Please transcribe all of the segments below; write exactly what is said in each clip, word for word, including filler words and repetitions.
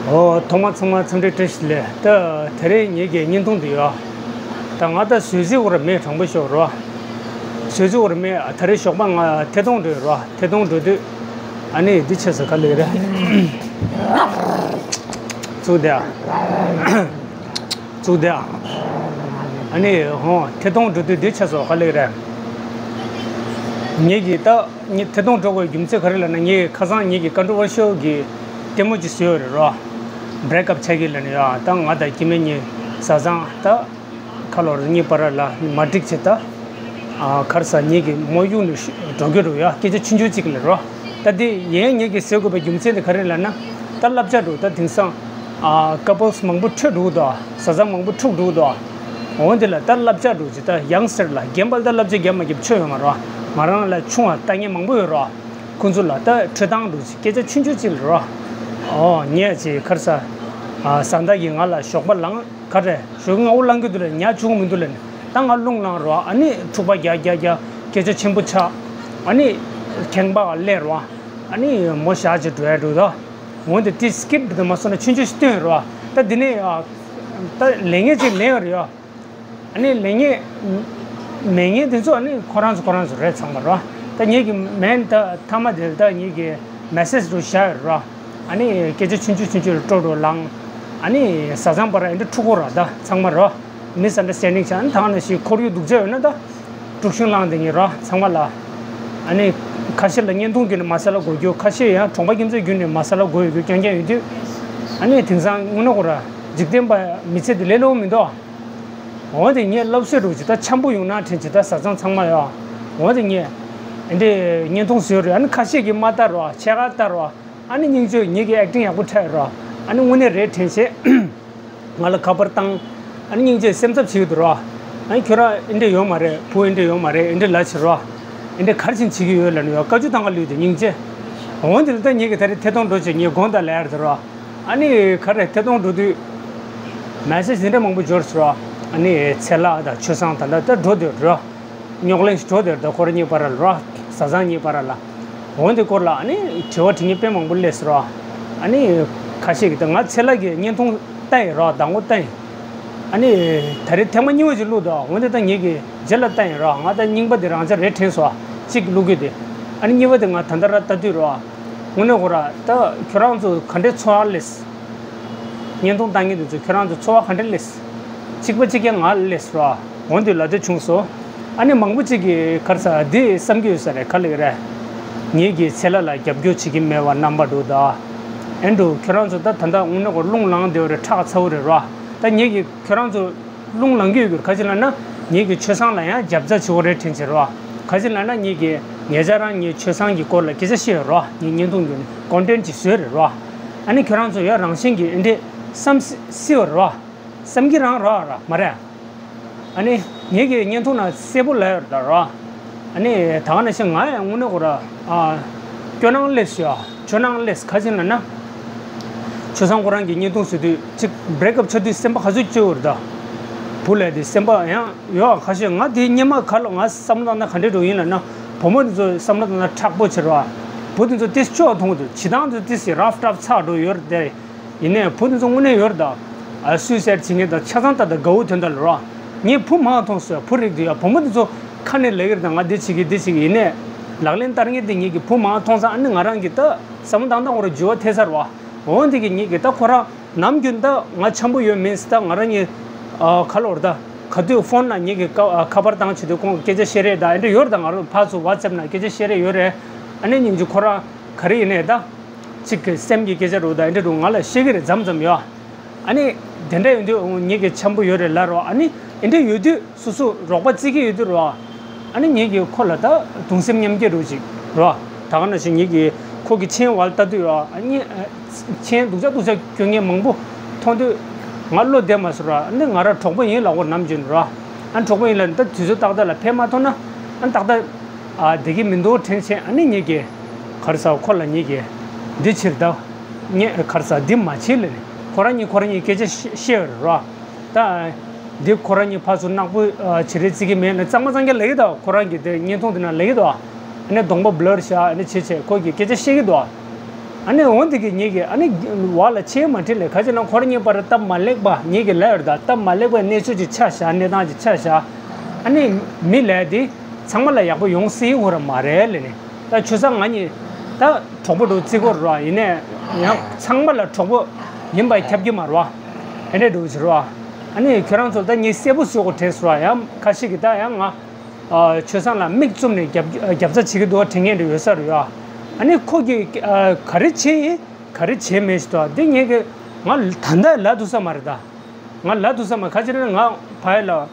ཨོ། ཐོག་མ་ཚང་མ་འཚམས་འདྲི་བཀྲ་ཤིས་བདེ་ལེགས། ད་དེ་རིང་ངེད་ཀྱི་བརྙན་ཐུང་འདི་ཡོད། ད་ང་ད་བཟོས་རྩིས་འོར་མེད། དྲང་པོ་ཤོད་རོགས། བཟོས་རྩིས་འོར་མེད། ད་རེས་ཞོགས་པ་ང་ཐད་གཏོང་འགྲོ་རོགས། ཐད་གཏོང་འགྲོ་དུས་ཨ་ནི་འདི་ཆེ་ས་ག་ལེ་རེད། བཙུགས་དེ་ཨ། བཙུགས་དེ་ཨ། ཨ་ནི་ཧོ། ཐད་གཏོང་འགྲོ་དུས་འདི་ཆེ་ས་ག་ལེ་རེད། ངེད་ཀྱི་ད། ངས་ཐད་གཏོང་འགྲོ་དགོས་རྒྱུ་མཚན་ག་རེ་ལབ་ན། ངས་ཁ་སང་ངེད་ཀྱི་ཀོན་ཊོ་ཝར་ཤལ་གྱི་ལྟད་མོ་ཅིག་བཟོས་ཡོད་རེད་རོ། བྷེ་རེག་ཨབ་ཆགས་ཀྱི་ལབ་ནས་ཡ། ད་ང་དང་སྐྱེ་དམན་གཉིས་བཟའ་ཚང་ད་ཁ་ལོ་ར་གཉིས་བར་ལ་མ་འགྲིག་བྱས། ད་ཨ་ག་རེ་ཟ། ངེད་ཀྱི་མོ་གཡུག་ནས་འགྲོ་གི་རེད་ཡ། སྐད་ཆ་ཆུང་ཆུང་ཅིག་ལབ་རོ། ད་དེ་ཡན་ངེད་ཀྱིས་ཟེར་དགོས་པའི་རྒྱུ་མཚན་དེ་ག་རེ་ལབ་ན། ད་བསླབ་བྱ་འགྲོ། ད་དེང་སང་ཨ་ཀ་པལ་སི་མང་པོ་འཕྲོད་འགྲོ་གི་འདུག་བཟའ་ཚང་མང་པོ་འཁྲུག་འགྲོ་གི་འདུག་འོན་ཏེ་ལ་ད་བསླབ་བྱ་འགྲོ་ཅིག་ད་ཡང་སེར་ལ་རྒན་པ་ལ་ད་བསླབ་བྱ་རྒྱབ་མ་རྒྱབ་ཆོད་ཡོད་མ་རེད། ང་རང་ལས་ཆུང་བ་ལྟ་མཁན་མང་པོ་ཡོད་རེད། ཁོང་ཚོ་ལ་ད་འཕྲོད་སྟངས་འགྲོ་ཅིག་སྐད་ཆ་ཆུང་ཆུང་ཅིག་ལབ་རོགས། ཨོ་ངས་ཅིག་ག་རེ་ཟ། ཨ་བཟའ་ཟླ་གིས་ང་ལ་ཞོགས་པ་ལངས། ག་རེ་ཞོགས་ཀས་སྔ་པོ་ལངས་ཀྱི་འདུག་ལབ་ནས། ཉལ་བཅུག་མི་འདུག་ལབ་ནས། ད་ང་རླུང་ལངས་རོགས། ཨ་ནི་འཁྲུག་པ་རྒྱག་རྒྱག་རྒྱག་སྐད་ཆ་ཆེན་པོ་ཆགས། ཨ་ནི་ཁང་པ་ག་སླེབས་རོགས། ཨ་ནི་མོ་ཞག་ཅིག་འགྲོ་ཡ་འགྲོ་ད། འོན་ཏེ་དེ་སི་ཀིབ་འདི་མ་སོང་ན་ཆུང་ཆུང་ཞིག་སྟོན་རོགས། ད་འདི་ནས་ཨ་ད་ལས་ངན་ཅིག་མེད་པ་རེད་ཡ། ཨ་ནི་ལས་ངན་མེད་མཁན་དེ་ཚོ་ཨ་ནི་ཁོ་རང་ཚོ་ཁོ་རང་ཚོ་རེད་ཚང་མ་རོ། ད་ངེད་ཀྱི་མེན་ད་མཐའ་མ་དེ་ད་ངེད་ཀྱི་མེ་སེ་ཇི་རུ་བཞག་ཡོད་རོ། ཨ་ནི་སྐད་ཆ་ཆུང་ཆུང་ཆུང་ཆུང་རུ་སྤྲོ་རུ་ལངས། ཨ་ནི་བཟའ་ཚང་བར་ཨེ་འདྲ་འཁྲུག་གོ་ར་ད་ཚང་མ་རོ། མིས་ཨན་ཌར་སི་ཊེན་ཌིང་བྱས། ཨ་ནི་ད་ག་ནང་བཞིན་ཁོར་ཡུག་སྡུག་ཅག་ཡོད་ན་ད་དཀྲུག་ཤིང་བསླངས་དེ་ངེད་རོ་ཚང་མ་ལ། ཨ་ནི་ཁ་ཤས་ལ་བརྙན་ཐུང་བརྒྱུད་ནས་མ་སལ་དགོས་རྒྱུ། ཁ་ཤས་ཡང་གྲོང་པ་ཁྱིམ་མཚེས་བརྒྱུད་ནས་མ་སལ་དགོས་ཡོད་རྒྱུ་རྐྱང་རྐྱང་ཡོད་དུས། ཨ་ནི་དེང་སང་དངོས་གནས་ཁོ་ར་འཇིག་རྟེན་པ་མི་ཚེ་འདི་ལས་སླ་པོ་མི་འདུག་འོན་ཏེ་ངས་སློབ་གསོ་རུ་ཇི་ལྟར་འཆམ་པོ་ཡོང་ན་དྲན་ཇི་ལྟར་བཟའ་ཚང་ཚང་མ་ཡོད། འོན་ཏེ་ངས་འདི་བརྙན་ཐུང་བཟོས་རེད། ཨ་ནི་ཁ་ཤས་ཀྱིས་མ་ལྟ་རོགས། ཕྱེད་ཀ་ལྟ་རོགས། ཨ་ནི་སྙིང་རྗེ། ངེད་ཀྱི་ཨེག་ཊིང་ཡག་པོ་འཁྲབ་རོགས། ཨ་ནི་དངོས་གནས་རེད་དྲན་བྱས། ང་ལ་ཁ་པར་བཏང་། ཨ་ནི་སྙིང་རྗེ་སེམས་འཚབ་བྱེད་ཀྱི་འདུག་རོགས། ཨ་ནི་ཁྱོད་རང་འདི་འདྲ་ཡོད་མ་རེད། བུ་འདི་འདྲ་ཡོད་མ་རེད། འདི་འདྲ་ལབ་བྱེད་རོགས། འདི་འདྲ་ག་རེ་བྱས་ནས་བྱེད་ཀྱི་ཡོད་ལབ་ནས་ཡོད། བཀའ་བཀྱོན་བཏང་ག་ལུས་ཏེ་སྙིང་རྗེ། འོན་ཏེ་ད་ངེད་ཀྱི་ད་རེས་ཐད་གཏོང་འགྲོ་བྱས་ངས་དགོངས་དག་ལབ་ཡ་རེད་རོགས། ཨ་ནི་ག་རེ་ཐད་གཏོང་འགྲོ་དུས་མེ་སེ་ཇི་འདི་འདྲ་མང་པོ་འབྱོར་སོང་རོགས། ཨ་ནི་ཚེ་ལྷ་དང་ཆོས་བཟང་ད་ལྟ་ད་འགྲོ་སྡོད་རོགས། རྙོག་གླེང་ཞིག་འགྲོ་སྡོད་ད་ཁོ་རང་གཉིས་བར་ལ་རོགས། བཟའ་ཚང་གཉིས་བར་ལ། འོན་ཏེ་སྐོར་ལ་ཨ་ནི་དྲི་བ་དྲི་མཁན་དཔེ་མང་པོ་སླེབས་སོང་རོགས། ཨ་ནི་ཁ་ཤས་ཀྱིས་ད་ང་ཚེ་ལྷ་གི་བརྙན་ཐུང་ལྟ་ཡིན་རོགས། མདང་དགོང་ལྟ་ཡིན། ཨ་ནི་ད་རེས་ཐེངས་མ་གཉིས་པ་ཅིག་བླུགས་འདུག་འོན་ཏེ་ད་ངེད་ཀྱིས་རྗེས་ལ་ལྟ་ཡིན་རོགས། ང་ད་རྙིང་པ་དེ་རང་འཇགས་རེད་དྲན་སོང་། གཅིག་བླུགས་རྒྱུ་དེ། ཨ་ནི་གཉིས་པ་དེ་ང་ད་ལྟ་ར་ལྟ་དུས་རོགས། དངོས་གནས་ཁོ་ར་ད་ཁྱོད་རང་ཚོ་ག་འདྲའི་ཚོར་བ་སླེབས། བརྙན་ཐུང་ལྟ་མཁན་དེ་ཚོ་ཁྱོད་རང་ཚོ་ཚོར་བ་ག་འདྲ་སླེབས། གཅིག་པ་གཅིག་རྐྱང་ང་ལ་སླེབས་སོང་། འོན་ཏེ་ལབ་འདོད་བྱུང་སོང་། ཨ་ནི་མང་པོ་གཅིག་གིས་ག་རེ་ཟ་འདི་བསམ་གྱི་ཡོད་ས་རེད། ག་ལེ་རེད། ངེད་ཀྱིས་ཚེ་ལྷ་ལ་རྒྱབ་སྐྱོར་བྱེད་ཀྱི་མེད་པ་རྣམ་པ་འདུག་ད། ཨེ་འགྲོ་ཁྱོད་རང་ཚོ་ད་ད་ལྟ་དངོས་གནས་ཁོ་རླུང་ལངས་བསྡད་པ་རེད། ཁྲག་ཚ་པོ་རེད་རོ། ད་ངེད་ཀྱིས་ཁྱོད་རང་ཚོ་རླུང་ལངས་ཀྱི་ཡོད་གི་རེད། ག་ཅི་ལབ་ན་ངེད་ཀྱིས་ཆོས་བཟང་ལ་ཡང་རྒྱབ་རྩ་བྱེད་དགོས་རེད་དྲན་བྱེད་རོ། ག་ཅི་ལབ་ན་ངེད་ཀྱིས་ཉེ་ཆར་རང་ངས་ཆོས་བཟང་གི་སྐོར་ལ་སྐད་ཆ་བཤད་ཡོད་རོ། ངས་བརྙན་ཐུང་བརྒྱུད་ནས་ཀོན་ཊེན་ཊི་ཅིག་བཟོས་རེད་རོ། ཨ་ནི་ཁྱོད་རང་ཚོ་ཡང་རང་བཞིན་གྱིས་འདི་འདྲས་བསམ་སྲིད་པ་རེད་རོ། བསམ་གྱི་རང་རོགས་ར་མ་རེད། ཨ་ནི་ངེད་ཀྱི་བརྙན་ཐུང་ནང་གསལ་པོ་ལབ་ཡོད་རེད་ད་རོ། ཨ་ནི་ད་ག་ནང་བཞིན་ང་ཡང་དངོས་གནས་ཁོ་ར་ཨ་སྐྱོ་སྣང་སླེབས་སོང་ཡ། སྐྱོ་སྣང་སླེབས། ག་ཅི་ལབ་ན། ཆོས་བཟང་ཁོ་རང་གི་བརྙན་ཐུང་བཟོ་དུས་གཅིག་བྷེ་རེག་ཨབ་ཆགས་དུས་སེམས་པ་ག་ཚོད་སྐྱོ་བོ་རེད་ད། བུ་ལབ་དུས་སེམས་པ་ཡང་ཡོད་ཁ་ཤས། ང་དེ་སྔོན་མ་ག་ལ་ང་བསམ་བློ་བཏང་ན་ག་འདྲས་འགྲོ་ཡིན་ལབ་ན། བུ་མོ་དེ་ཚོ་བསམ་བློ་བཏང་ན་མཁྲེགས་པོ་བྱེད་རོགས། བུ་དེ་ཚོ་ཏིས་སྐྱོ་བ་མཐོང་གི་འདུག་བྱེད་སྟངས་དེ་ཚོ་ཏིས་རབ་ཊབ་ཆགས་འགྲོ་ཡོད་རེད་དེ། ཡིན་ནའི་བུ་དེ་ཚོ་དངོས་གནས་ཡོད་རེད་ད། ཨ་སུའི་སའིཌ་བྱེད་མཁན་དང་ཆ་ཚང་ད་ལྟ་དགའ་བོ་དོན་དག་ལ་རོ། ངས་བུ་མང་མཐོང་སོང་། བུ་རིག་འདུག་ཡ། བུ་མོ་དེ་ཚོ་ཁ་ནས་ལབ་ཀྱི་རེད་ད། ང་འདི་བྱེད་ཀྱི་འདི་བྱེད་ཀྱི་ཡིན་ནའི། ལག་ལེན་བསྟར་མཁན་དེ་ངེད་ཀྱི་བུ་མང་མཐོང་ཙང་ཨ་ནི་ང་རང་གི་ད་བསམ་བློ་བཏང་སྟངས་ཁོ་ར་འགྱུར་བ་ཐེབས་ས་རེད་བ། འོན་ཏེ་གི་ངེད་ཀྱི་ད་ཁོ་རང་ནམ་རྒྱུན་ད་ང་འཆམ་པོ་ཡོད་མིན་ཟེར། ད་ང་རང་གཉིས་ཨ་ག་ལབ་དགོས་རེད་ད། ག་དུས་ཕོན་ནང་ངེད་ཀྱི་ཁ་ཨ་ཁ་པར་བཏང་བྱེད་དུས་ཁོང་གི་སྐད་ཆ་བཤད་རེས་ད་ཨེ་འདྲ་ཡོད་རེད་ད། ང་རང་ཕར་ཚུར་ཝ་ཊི་སེབ་ནང་སྐད་ཆ་བཤད་རེས་ཡོད་རེད། ཨ་ནི་སྙིང་རྗེ་ཁོ་རང་ག་རེ་ཡིན་ནའི་ད། གཅིག་གི་སེམས་ཀྱི་སྐད་ཆ་རུ་ད་ཨེ་འདྲ་རུ་ང་ལ་བཤད་ཀྱི་རེད་མཚམས་མཚམས་ཡོད། ཨ་ནི་དེ་འདྲ་ཡོད་དུས་ངེད་ཀྱི་འཆམ་པོ་ཡོད་རེད་ལབ་རོགས། ཨ་ནི་ཨེ་འདྲ་ཡོད་དུས་སོ་སོ་རོགས་པ་བརྩི་གི་ཡོད་དུས་རོགས། ཨ་ནི་ངེད་ཀྱིས་ཁོ་ལ་ད་གདུང་སེམས་མཉམ་སྐྱེད་རུ་ཅིག་རོགས། ད་ག་ནང་བཞིན་ངེད་ཀྱིས་ཁོ་གི་མཆན་བར་ལྟ་དུས་རོགས། ཨ་ནི་མཆན་སྡུག་ཅག་སྡུག་ཅག་སྐྱོན་མཁན་མང་པོ་མཐོང་དུས་ང་བློ་བདེ་མ་སོང་རོགས། ཨ་ནི་ང་རང་གྲོགས་པོ་ཡིན་ལབ་དགོས་ནམ་རྒྱུན་རོགས། ཨ་ནི་གྲོགས་པོ་ཡིན་ལབ་ད་དུས་ཚོད་ཏག་ཏག་ལ་ཕན་མ་ཐོགས་ན། ཨ་ནི་ཏག་ཏག་ཨ་བསྡད་ཀྱི་མི་འདུག་དྲན་བྱས། ཨ་ནི་ངེད་ཀྱིས་ག་རེ་ཟ་ཁོ་ལ་ངེད་ཀྱིས་འདི་ཕྱིར་ད། ངས་ག་རེ་ཟ་འདི་མ་བྱེད་ལབ་ནས་ཁོ་རང་གཉིས་ཁོ་རང་གཉིས་སྐད་ཆ་བཤད་བཤད་ཡོད་རེད་རོ། ད་འདི་ཁོ་རང་གཉིས་ཕར་ཚུར་ནག་པོ་ཨ་བྱེད་རེས་བརྩི་གི་མེད་ལབ་གཙང་མ་གཙང་རྐྱང་ལབ་ཀྱི་འདུག་ཁོ་རང་གིས་དེ་བརྙན་ཐུང་དེ་ནང་ལབ་ཀྱི་འདུག་ཨ་ནི་གདོང་པ་བྷ་ལར་བཞག་ཨ་ནི་བྱེད་བྱེད་ཁོ་གིས་སྐད་ཆ་བཤད་ཀྱི་འདུག་ཨ་ནི་འོ་འདི་གི་ངེད་ཀྱི་ཨ་ནི་བ་ལ་ཆེ་མ་ཁྲིད་ལས་ཁ་ཅིག་ན་ཁོ་རང་གཉིས་བར་སྟབས་མ་ལེགས་པ་ངེད་ཀྱི་ལ་ཡོད་ད། སྟབས་མ་ལེགས་པའི་གནས་ཚུལ་ཅིག་ཆ་བཞག་གནས་སྟངས་ཅིག་ཆ་བཞག་ཨ་ནི་མི་ལས་དེ་ཚང་མ་ལ་ཡག་པོ་ཡོང་སྲིད་ཡོད་ར་མ་རེད་ལས་ནི། ད་ཆུ་སང་ང་གཉིས་ད་གྲོགས་པོ་འགྲོ་རྩིས་སྐོར་ར་ཡིན་ནས་ཡང་ཚང་མ་ལ་གྲོགས་པོ་ཡིན་པ་ཁྱབ་ཀྱི་མ་རེད་བ། ཨེ་འདྲས་འགྲོ་ཕྱིར་བ། ཨ་ནི་ཁྱོད་རང་ཚོ་ད་ངས་གསལ་པོ་བཟོ་དགོས་དྲན་སོང་བ། ཡང་ཁ་ཤས་ཀྱིས་ད་ཡང་ང་ཆོས་བཟང་ལ་མིག་བཙུམ་ནས་རྒྱབ་རྒྱབ་རྩ་བྱེད་ཀྱི་འདུག་དྲན་མཁན་འདྲ་ཡོད་ས་རེད་ཡ། ཨ་ནི་ཁོ་གིས་ག་རེ་བྱས་ཡིན་ག་རེ་བྱས་མེད་ཞིག་འདུག་འདི་ངས་ཀྱི་ང་ད་ལྟ་ལབ་ཐུབ་ས་མ་རེད་ད། ང་ལབ་ཐུབ་ས་མ་ཁ་ཅིག་ན་ང་ཕ་ཡུལ་ལ་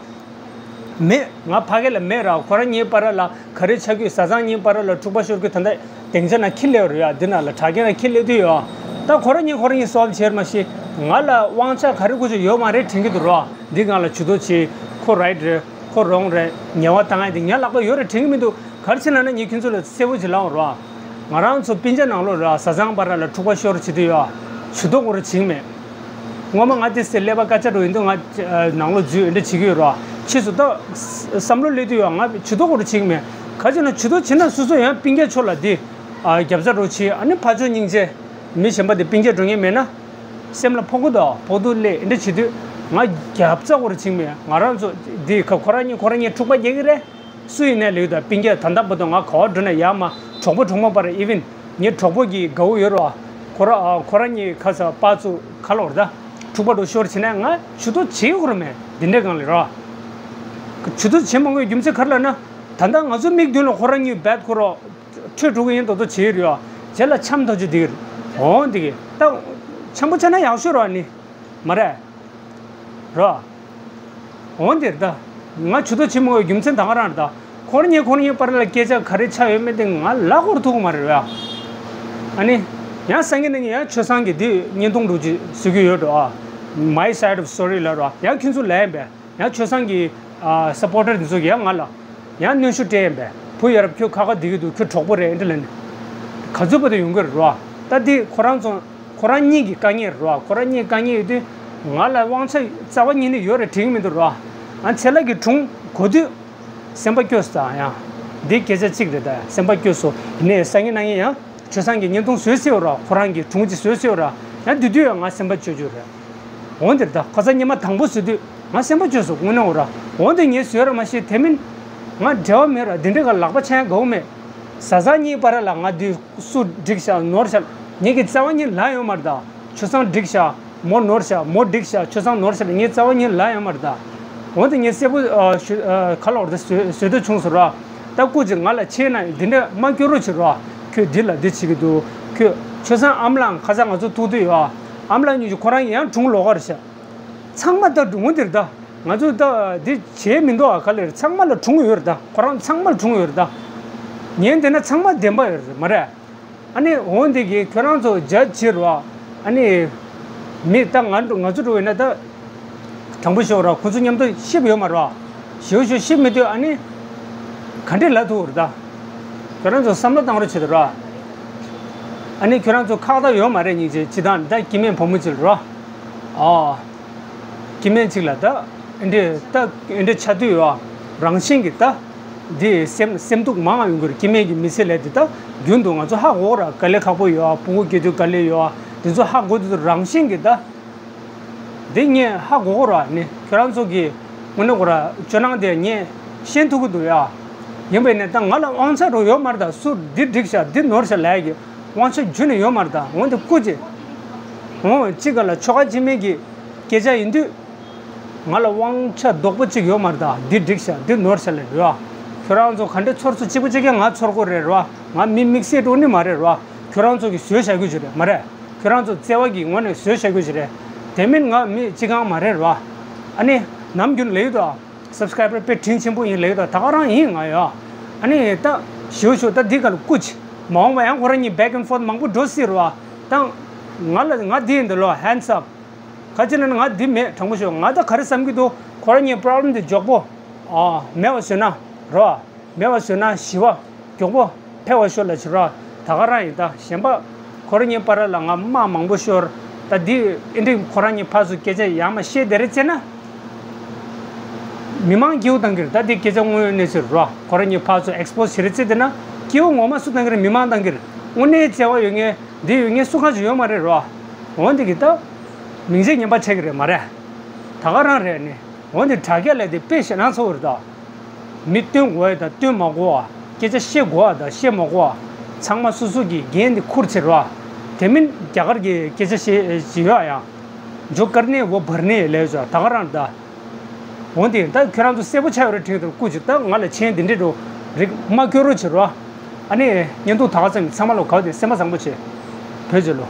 མེད། ང་ཕ་གི་ལ་མེད་ར། ཁོ་རང་གཉིས་བར་ལ་ག་རེ་ཆགས་ཀྱི་བཟའ་ཚང་གཉིས་བར་ལ་འཁྲུག་པ་ཤོར་གྱི་ད་ལྟ་སྡིངས་ཆ་ན་ཁྱི་སླེབས་རེད་ཡ། འདི་ན་ལ་དྲ་རྒྱ་ན་ཁྱི་སླེབས་དུས་ཡ། ད་ཁོ་རང་གཉིས་ཁོ་རང་གཉིས་སོབ་བྱེད་མ་ཤེས། ང་ལ་དབང་ཆ་ག་རེ་དགོས་ཀྱི་ཡོད་མ་རེད་དྲན་གྱི་འདུག་ར། འདི་སྒང་ལ་ཇུས་གཏོགས་བྱེད། ཁོ་རའིཊ་རེད། ཁོ་རོང་རེད། ཉེས་པ་བཏང་ཡ་དེ་ངའི་ལག་པ་ཡོད་རེད་དྲན་གྱི་མི་འདུག་ག་རེ་བྱས་ན་ན་ངས་ཁྱོད་ཚོ་ལ་གསལ་པོ་ཅིག་ལབ་འོང་ར། ང་རང་ཚོ་སྤུན་ཆ་ནང་ལོགས་ར་བཟའ་ཚང་བར་ལ་འཁྲུག་པ་ཤོར་བྱེད་དུས་ཡ། ཇུས་གཏོགས་སྐོར་བྱེད་མེད། སྔོན་མ་ང་དེ་སེ་ཀླད་པ་དཀར་ཆག་འགྲོ་ཡིན་དུས་ང་ནང་ལོགས་འཛུལ་འདི་འདྲ་བྱེད་ཀྱི་ཡོད་ར། ཕྱིས་སུ་ད་བསམ་བློ་སླེབས་དུས་ཡ་ང་ཇུས་གཏོགས་སྐོར་བྱེད་མེད། ག་ཅི་ན་ཇུས་གཏོགས་བྱེད་ན་སོ་སོ་ཡང་སྤུན་ཀྱག་ཕྱོགས་ལ་དེ་རྒྱབ་རྩ་འགྲོ་བྱེད། ཨ་ནི་ཕར་ཕྱོགས་སྙིང་རྗེ། མི་གཞན་པ་དེ་སྤུན་ཀྱག་འགྲོ་མཁན་མེད་ན། སེམས་ལ་ཕོག་གི་འདུག་ཕོག་ཐུག་སླེབས་འདི་འདྲ་བྱེད་དུས་ང་རྒྱབ་རྩ་སྐོར་བྱེད་མེད། ང་རང་ཚོ་འདི་ཁ་ཁོ་རང་གཉིས་ཁོ་རང་གཉིས་འཁྲུག་པ་རྒྱག་གི་རེད། སུ་ཡིན་ནའི་ལེགས་དང་སྤུན་ཀྱག་ད་ལྟ་བར་དུ་ང་ག་བ་འགྲོ་ན་ཡག་མ་གྲོགས་པོ་གྲོགས་མོ་བར་ཨི་ཝན་ངའི་གྲོགས་པོ་གི་དགའ་བོ་ཡོད་ར། ཁོ་ར་ཁོ་རང་གཉིས་ཁ་ས་པ་ཚུ་ཁ་ལོར་ད་འཁྲུག་པ་འགྲོ་ཤོར་བྱེད་ན་ང་ཇུས་གཏོགས་བྱེད་དགོས་ར་མེད་འདི་འདྲའི་སྒང་ལ་ར། ཇུས་གཏོགས་བྱེད་མ་དགོས་རྒྱུ་མཚན་ག་རེ་ལབ་ན། ད་ལྟ་ང་ཚོ་མིག་མདུན་ལ་ཁོ་རང་གཉིས་བེད་ཁོ་ར་ཁྲོད་འགྲོ་གི་ཡིན་མདོག་མདོག་བྱེད་ཀྱི་རེད་ཡ། རྗེས་ལ་འཆམ་ཐག་ཆོད་འདི་གི་རེད། འོང་འདི་གི་ད་འཆམ་པོ་བྱས་ན་ཡག་ཤོས་ར་ནི། མ་རེད། རོ། འོན་ཏེ་ད། ང་ཇུས་གཏོགས་བྱེད་མི་དགོས་རྒྱུ་མཚན་ད་ག་རང་རེད་ད། ཁོ་རང་གཉིས་ཁོ་རང་གཉིས་བར་ལ་སྐད་ཆ་ག་རེ་ཆགས་ཡོད་མེད་དེ་ང་ལ་ཁོར་ཐུག་གི་མ་རེད་བ། ཨ་ནི། ཡང་སང་ཉིན་གནངས་ཉིན་ཡང་ཆོས་བཟང་གིས་འདི་བརྙན་ཐུང་འདྲ་ཅིག་བཟོ་གི་ཡོད་འགྲོ་ཨ། My side of story ལབ་རོ། ཡང་ཁྱོད་ཚོ་ལབ་ཡིན་པས། ཡང་ཆོས་བཟང་གི་ཨ་སཔོར་ཊར་འདི་ཚོ་གིས་ཡང་ང་ལ་ཡང་གནོན་ཤུགས་སྤྲད་ཡིན་པས། བུ་ཡ་རབས་ཁྱོད་ཁ་ཁ་བསྡད་ཀྱི་འདུག་ཁྱོད་གྲོགས་པོ་རེད་འདི་ལབ་ནས། ག་ཚོད་བར་དུ་ཡོང་གི་རེད་རོ། ད་འདི་ཁོ་རང་ཚོ་ཁོ་རང་གཉིས་ཀྱི་དཀའ་ངལ་རེད་རོ། ཁོ་རང་གཉིས་དཀའ་ངལ་ཡོད་དུས་ང་ལ་དབང་ཆ་རྩ་བ་ཉིད་ནས་ཡོད་རེད་དྲན་གྱི་མི་འདུག་རོ། ང་ཚེ་ལྷ་གི་སྒྲུང་གོ་དུས་སེམས་པ་སྐྱོ་སོང་ཡང་། འདི་སྐད་ཆ་གཅིག་རེད་ད་སེམས་པ་སྐྱོ་སོང་། ཡིན་ནའི་སང་ཉིན་གནངས་ཉིན་ཡང་ཆོས་བཟང་གི་བརྙན་ཐུང་བཟོས་སྲིད་རོ། ཁོ་རང་གི་སྒྲུང་ཅིག་བཟོས་སྲིད་རོ། ཡང་དེ་དུས་ཡང་ང་སེམས་པ་སྐྱོ་སྐྱོ་རེད། འོན་ཏེ་ད་ཁོ་ཚ་ཉི་མ་དང་པོ་བཟོས་དུས་ང་སེམས་པ་སྐྱོ་སོང་དངོས་གནས་འོ་ར། འོན་ཏེ་ངས་བཟོས་ར་མ་ཤེས་དེ་མིན། ང་འབྲེལ་བ་མེད་ར་འདི་འདྲ་ག་ལག་པ་འཆང་ཡ་དགའ་བོ་མེད། བཟའ་ཚང་གཉིས་བར་ལ་ང་འདི་སུ་འགྲིག་ཤག་ནོར་ཤག་ངེད་ཀྱི་རྩ་བ་ཉིད་ལ་ཡོད་མ་རེད་ད། ཆོས་བཟང་འགྲིག་ཤག་མོ་ནོར་ཤག་མོ་འགྲིག་ཤག་ཆོས་བཟང་ནོར་ཤག་ངའི་རྩ་བ་ཉིད་ལ་ཡོད་མ་རེད་ད། འོན་ཏེ་ངས་གསལ་པོ་ཨ་ཞུ་ཨ་ག་ལོར་ད་བཟོས་བཟོས་འདོད་བྱུང་སོང་ར། ད་སྐུ་མཁྱེན་ང་ལ་ཆེ་ན་འདི་འདྲ་མ་སྐྱོ་རོགས་བྱེད་ར། ཁྱོད་འདི་ལ་འདི་བྱེད་ཀྱི་འདུག་ཁྱོད་ཆོས་བཟང་ཨ་མ་ལགས་ཁ་སང་ང་ཚོ་ཐུག་དུས་ཡོད་ཨ། ཨ་མ་ལགས་གཉིས་ཀྱི་ཁོ་རང་ཡང་སྒྲུང་ལོགས་ཀ་རེད་ཤག་ཚང་མ་ད་སྒྲུང་འདིར་ད། ང་ཚོ་ད་འདི་བྱས་མི་འདུག་ཨ་ག་ལེར་ཚང་མ་ལ་སྒྲུང་ཡོད་རེད་ད། ཁོ་རང་ཚང་མ་ལ་སྒྲུང་ཡོད་རེད་ད། ཉན་བསྡད་ན་ཚང་མ་བདེན་པ་ཡོད་རེད་མ་རེད། ཨ་ནི་འོ་འདི་གི་ཁྱོད་རང་ཚོ་རྒྱ་ཆེ་རུ་ཨ། ཨ་ནི་མི་ད་ང་འགྲོ་ང་ཚོ་འགྲོ་བས་ན་ད་དྲང་པོ་ཤོད་ར་ཁོ་ཚོ་མཉམ་དུ་ཤེས་ཡོད་མ་རེད་བ། ཞེའུ་ཞེའུ་ཤེས་མི་འདུག་ཨ་ནི་ག་འདྲས་ལབ་ཐུབ་རེད་ད། ཁྱོད་རང་ཚོ་བསམ་བློ་བཏང་རོགས་བྱེད་དོ་ར། ཨ་ནི་ཁྱོད་རང་ཚོ་ཁག་ཐག་ཡོད་མ་རེད་སྙིང་རྗེ་སྤྱི་བཏང་ད་སྐྱེ་དམན་བུ་མོ་ཅིག་ལ་ར། ཨ། སྐྱེ་དམན་ཅིག་ལ་ད་ཨེ་འདྲས་ད་ཨེ་འདྲས་ཆགས་དུས་ཡོད་རང་བཞིན་གྱི་ད་འདི་སེམས་སེམས་སྡུག་མང་ཡོང་གི་རེད། སྐྱེ་དམན་གྱི་མི་ཚེ་ལས་འདི་ད་རྒྱུན་དུ་ང་ཚོ་ཧ་གོ་ར་དཀའ་ལས་ཁག་པོ་ཡོད་ཨ། ཕྲུ་གུ་སྐྱེ་དུས་དཀའ་ལས་ཡོད་ཨ། འདི་ཚོ་ཧ་གོ་དུས་རང་བཞིན་གྱི་ད་འདི་ངས་ཧ་གོ་གོ་ར་ནི་ཁྱོད་རང་ཚོ་གི་དངོས་གནས་གོ་ར་སྤྱོད་སྣང་དེ་ངས་ཤེས་ཐུབ་ཀྱི་འདུག་ཡ། ཡིན་པས་ནས་ད་ང་ལ་དབང་ཆ་རུ་ཡོད་མ་རེད་ད། སུ་འདི་འགྲིག་ཤག་འདི་ནོར་ཤག་ལབ་ཡ་གི་དབང་ཆ་རྒྱུན་ནས་ཡོད་མ་རེད་ད། འོན་ཏེ་སྐུ་མཁྱེན། འོ་གཅིག་ག་ལ་ཆོལ་ཁ་གཅིག་མིན་གྱི་སྐད་ཆ་ཡིན་དུས། ང་ལ་དབང་ཆ་རྡོག་པོ་གཅིག་ཡོད་མ་རེད་ད། འདི་འགྲིག་ཤག་འདི་ནོར་ཤག་ལབ་ཡོད། ཁྱོད་རང་ཚོ་ག་འདྲས་ཚོར་ཚོ་གཅིག་པ་གཅིག་རྐྱང་ང་ཚོར་དགོས་རེད་རོ། ང་མི་དམིགས་བསལ་འགྲོ་ནི་མ་རེད་རོ། ཁྱོད་རང་ཚོ་གིས་བཟོས་བཞག་རྒྱུ་ཅིག་རེད་མ་རེད། ཁྱོད་རང་ཚོ་བརྩེ་བ་གི་ངོས་ནས་བཟོས་བཞག་རྒྱུ་ཅིག་རེད། དེ་མིན་ང་མི་གཅིག་རྐྱང་མ་རེད་རོ། ཨ་ནི་ནམ་རྒྱུན་ལབ་ཡོད་དོ། སབ་སི་ཀ་རའི་བར་དཔེ་དྲིན་ཆེན་པོ་ཡིན་ལབ་ཡོད་དོ། ད་ག་རང་ཡིན་ང་ཡོད། ཨ་ནི་ད་ཞུ་ཞུ་ད་འདི་ག་ལ་སྐུ་མཁྱེན། མ་འོངས་པ་ཡང་ཁོ་རང་གཉིས་བེག་ཨེན་ཕོར་ཐི་མང་པོ་འགྲོ་སྲིད་རོ། ད་ང་ལ་ང་འདི་ཡིན་འདི་ལོ་ཧེན་ཌི་སི་ཨབ། ག་ཅི་ལབ་ན་ང་འདི་མེད། དྲང་པོ་ཤོད། ང་ད་ག་རེ་བསམ་གྱི་འདུག་ཁོ་རང་གཉིས་པོ་རོབ་ལེམ་དེ་མགྱོགས་པོ་ཨ་མེད་པ་བཟོས་ན་རོ། མེད་པ་བཟོས་ན་ཞི་བ་མགྱོགས་པོ་འཕེལ་བ་ཤོག་ལབ་བྱེད་རོ། ད་ག་རང་ཡིན་ད་གཞན་པ་ཁོ་རང་གཉིས་བར་ལ་ང་དམག་མང་པོ་ཤོར། ད་འདི་ཨེ་འདྲས་ཁོ་རང་གཉིས་ཕར་ཚུར་སྐད་ཆ་ཡང་མ་བཤད་དེ་རེད་ཅེ་ན། མི་མང་སྐྱིད་པོ་བཏང་གི་རེད། ད་འདི་སྐད་ཆ་དངོས་ཡོད་གནས་ཚུལ་རོ། ཁོ་རང་གཉིས་ཕར་ཚུར་ཨེག་སི་པོ་སི་བྱེད་རེད་ཅེ་དེ་ན་སྐྱིད་པོ་ངོ་མ་སུ་བཏང་གི་རེད། མི་མང་བཏང་གི་རེད། དངོས་གནས་བརྩེ་བ་ཡོད་མཁན་འདི་ཡོད་མཁན་སུ་གང་ཞིག་ཡོད་མ་རེད་རོ། འོན་ཏེ་གི་ད། མིང་ཚིག་ངན་པ་ཆགས་ཀྱི་རེད་མ་རེད། ད་ག་རང་རེད་ནི། འོན་ཏེ་དྲ་རྒྱ་ལས་དེ་དཔེ་ཞེད་སྣང་ཚ་བོ་རེད་ད། མི་སྟོན་དགོས་ཡ་དང་སྟོན་མ་དགོས་པ། སྐད་ཆ་བཤད་དགོས་པ་དང་བཤད་མ་དགོས་པ། ཚང་མ་སོ་སོ་གི་འགན་དེ་འཁུར་ཚེ་རོ། དེ་མིན་རྒྱ་གར་གྱི་སྐད་ཆ་བཤད་ཅི་ཡོད་ཡང་། जो करने वो भरने ལབ་ཅོ་ད་ག་རང་ད། འོན་ཏེ་ད་ཁྱོད་རང་ཚོ་གསལ་པོ་ཆགས་ཡོད་རེད་དྲན་དུ་སྐུ་མཁྱེན། ད་ང་ལ་མཆན་འདི་འདྲས་འགྲོ་རིགས་མ་སྐྱོར་རོགས་བྱེད་རོགས། ཨ་ནི་བརྙན་ཐུང་ད་ག་ཙམ་ཚང་མ་ལོ་ག་བ་དེ་སེམས་པ་བཟང་པོ་བྱེད། བོད་ཚོ་ལོ།